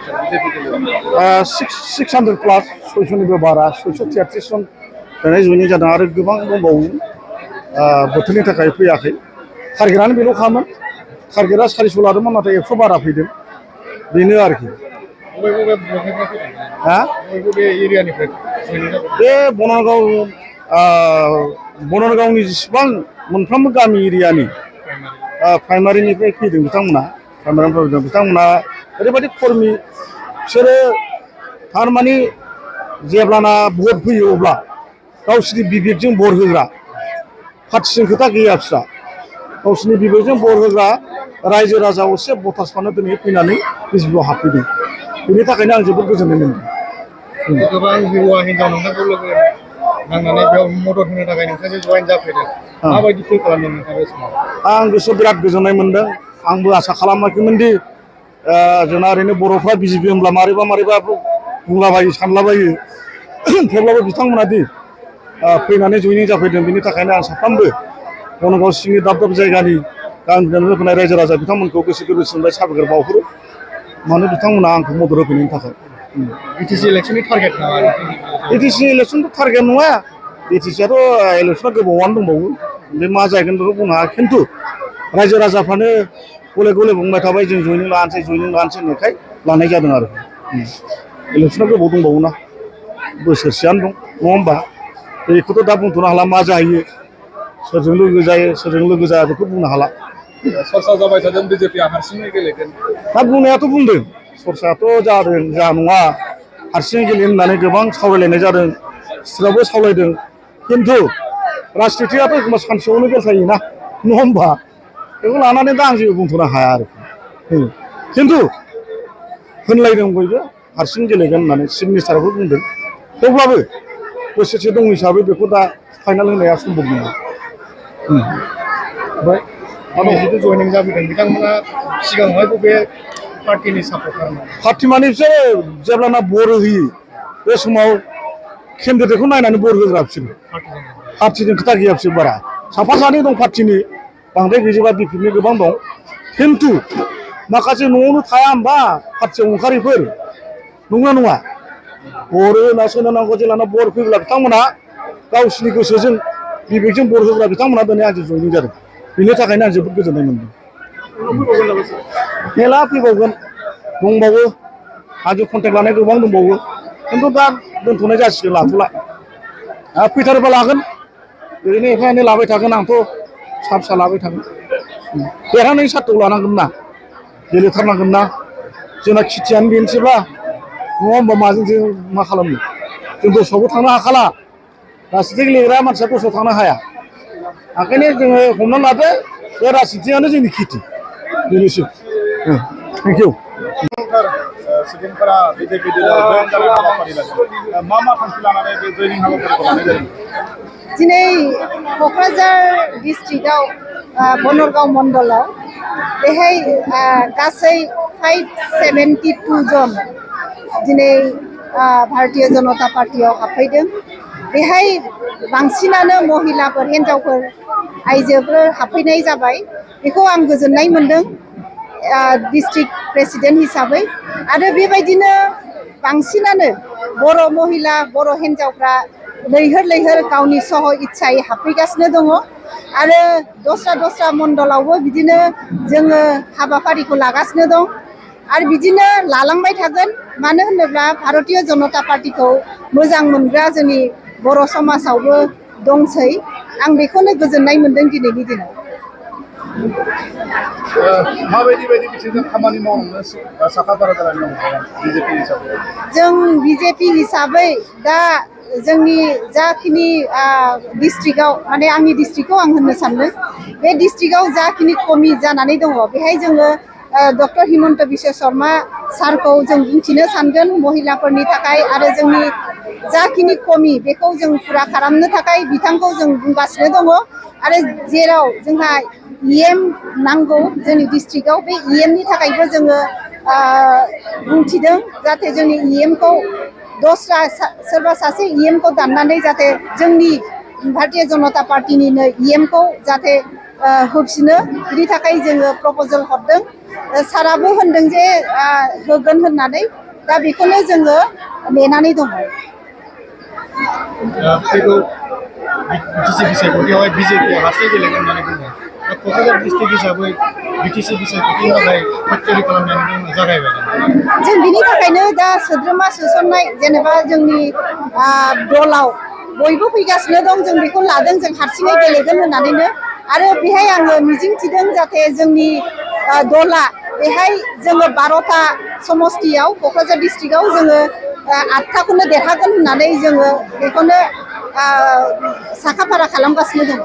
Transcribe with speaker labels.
Speaker 1: 600 plus 600निबो बारा 633 जन दिनै जयनिं जादों आरो गोबां दंबावो बोथोरनि थाखाय फैयाखै टारगेटआनो बेल'खामोन टारगेटआ 400 लादोंमोन नाथाय 100 बारा फैदों बेनो आरोखि बे बनरगावनि जेसेबां मोनफ्रोमबो गामि एरियानि प्राइमारिनिफ्राय फैदों बिथांमोना ओरैबायदि कर्मि बिसोरो थारमाने जेब्लाना भट फैयो अब्ला गावसिनि बिबेकजों भट होग्रा पार्टिजों खोथा गैया बिस्रा गावसिनि बिबेकजों भट होग्रा रायजो राजा असे भटार्सफ्रानो दिनै फैनानै बिजेपिआव हाबफैदों बेनि थाखायनो आं जोबोद गोजोननाय मोनदों
Speaker 2: गोबां हौवा हिनजाव नोंथांखौ लोगो नांनानै बेयाव मदद होनो थाखाय नोंथांजों जयेन जाफैदों माबायदि फिल खालामदों नोंथाङा बे समाव
Speaker 1: आं गोसोआव बिराद गोजोननाय मोनदों आंबो आसा खालामाखैमोन दि जोंना ओरैनो बर'फ्रा बिजेपि होनब्ला मारैबा बुंलाबायो सानलाबायो थेवब्लाबो बिथांमोना दि फैनानै जयनिं जाफैदों बेनि थाखायनो आं साफ्रोमबो बनरगाव सिंनि दाब दाब जायगानि गामिनिफ्राय फैनाय रायजो राजा बिथांमोनखौ गोसो गोरबोनिफ्राय साबायखर बावहरो मानो बिथांमोना आंखौ मदद होफैनायनि थाखाय
Speaker 2: बिटिसि इलेक्सननि टारगेट नामा
Speaker 1: बिटिसि इलेक्सनथ' टारगेट नङा बिटिसिआथ' इलेक्सना गोबावानो दंबावो बे मा जाहैगोन बेखौ बुंनो हाया खिन्थु रायजो राजाफ्रानो गले गले बुंबाय थाबाय जों जयनिं लानोसै होननायखाय लानाय जादों आरो इलेक्सना गोबाव दंबावोना बोसोरसेयानो दं नङा होमबा बेखौथ' दा बुंथ'नो हाला मा जाहैयो सोरजों लोगो जायो सोरजों लोगो जाया बेखौ बुंनो हाला
Speaker 2: सरसा जाबाय थादों बिजेपिआ हारसिङै गेलेगोन
Speaker 1: दा बुंनायाथ' बुंदों सरसायाथ' जादों जा नङा हारसिङै गेलेनो होननानै गोबां सावरायलायनाय जादों स्टेटआवबो सावरायदों खिन्थु राजनितियाथ' एखनबा सानसेयावनो बेलथायोना नङा होमबा बेखौ लानानै दा आं जेबो बुंथ'नो हाया आरोखि खिन्थु होनलायदों बयबो हारसिं गेलेगोन होननानै चिफ मिनिस्टाराबो बुंदों थेवब्लाबो बोसोरसे दं हिसाबै बेखौ दा फाइनाल होनाया सम्भब नङा
Speaker 2: ओमफ्राय जिथु जयनिं जाफैदों बिथांमोना सिगाङावहाय बबे पार्टिनि सापर्टारमोन
Speaker 1: पार्टि माने बिसोरो जेब्लाना भट होयो बे समाव केन्डिडेटखौ नायनानै भट होग्रा बिसोरो पार्टिजों खोथा गैया बिसोर बारा साफा सानै दं पार्टिनि बांद्राय गैजोबा बिपिएफनि गोबां दं खिन्थु माखासे न'आवनो थाया होमबा पार्टियाव ओंखारिफोर नंगौना नङा भट होना सोनो नांगौ जेब्लाना भट फैब्ला बिथांमोना गावसिनि गोसोजों बिबेकजों भट होग्रा बिथांमोना दिनै आंजों जयनिं जादों बेनि थाखायनो आं जोबोद गोजोननाय मोनदों मेला फैबावगोन दंबावो आंजों कन्टेक्ट लानाय गोबां दंबावो खिन्थु दा दोनथ'नाय जासिगोन लाथ'ला फैथारोबा लागोन ओरैनो एफा एनै लाबाय थागोन आंथ' फिसा लाबाय थागोन देरहानायनि सार्टखौ लानांगोन ना गेलेथारनांगोन ना जोंना खेथियानो बेनोसैब्ला नङा होमबा माजोंसो मा खालामनो जों दस्रायावबो थांनो हाखाला राजनितिक गेलेग्रा मानसिया दस्रायाव थांनो हाया ओंखायनो जोङो हमना लादो बे राजनितियानो जोंनि खेथि बेनोसै थेंक इउ
Speaker 2: सुबुंफोरा बिजेपि जयेन जानाय हाबाफारि लादों मा थांखि लानानै बे जयनिं हाबाफारिखौ लानाय जादों
Speaker 3: दिनै क'क्राझार डिस्ट्रिक्टआव बनरगाव मण्डलाव बेहाय गासै 572 जन दिनै भारतीय जनता पार्टियाव हाबफैदों बेहाय बांसिनानो महिलाफोर हिन्जावफोर आइजोफोर हाबफैनाय जाबाय बेखौ आं गोजोननाय मोनदों डिस्ट्रिक्ट प्रेसिडेन्ट हिसाबै आरो बेबायदिनो बांसिनानो बर' महिला बर' हिन्जावफ्रा लैहोर गावनि सह इच्छायै हाबफैगासिनो दङ आरो दस्रा मण्डलावबो बिदिनो जोङो हाबाफारिखौ लागासिनो दं आरो बिदिनो लालांबाय थागोन मानो होनोब्ला भारतीय जनता पार्टिखौ मोजां मोनग्रा जोंनि बर' समाजावबो दंसै आं बेखौनो गोजोननाय मोनदों दिनैनि दिनाव
Speaker 2: माबायदि बिथिंजों खामानि मावनो साखाफारा जानानै दं बिजेपि हिसाबै
Speaker 3: जों बिजेपि हिसाबै दा जोंनि जाखिनि डिस्ट्रिक्टआव माने आंनि डिस्ट्रिक्टखौ आं होननो सानदों बे डिस्ट्रिक्टआव जाखिनि कमि जानानै दङ बेहाय जोङो डक्टर हिमन्त बिश्व शर्मा सारखौ जों बुंथिनो सानगोन महिलाफोरनि थाखाय आरो जोंनि जाखिनि कमि बेखौ जों फुरा खालामनो थाखाय बिथांखौ जों बुंगासिनो दङ आरो जेराव जोंहा इएम नांगौ जोंनि डिस्ट्रिक्टआव बे इएमनि थाखायबो जोङो बुंथिदों जाहाथे जोंनि इएमखौ दस्रा सोरबा सासे इएमखौ दाननानै जाहाथे जोंनि भारतीय जनता पार्टिनिनो इएमखौ जाहाथे होफिनो बिनि थाखाय जोङो प्रप'जेल हरदों साराबो होनदों जे होगोन होननानै दा बेखौनो जोङो नेनानै दङ।
Speaker 2: फैगौ बिटिसि बिसायख'थियावहाय बिजेपिआ हारसिङै गेलेगोन होननानै बुङो। दा क'क्राझार डिस्ट्रिक्ट हिसाबै बिटिसि बिसायख'थिनि थाखाय थियारि खालामनायनि जागायबाय।
Speaker 3: जों बिनि थाखायनो दा सोद्रोमा सोसननाय जेनेबा जोंनि दलाव बयबो फैगासिनो दं, जों बेखौ लादों जों हारसिङै गेलेगोन होननानैनो। आरो बेहाय आङो मिजिंथिदों जाहाथे जोंनि दला बेहाय जोङो 12टा समस्तियाव क'क्राझार डिस्ट्रिक्टआव जोङो 8टाखौनो देरहागोन होननानै जोङो बेखौनो साखाफारा खालामगासिनो दं।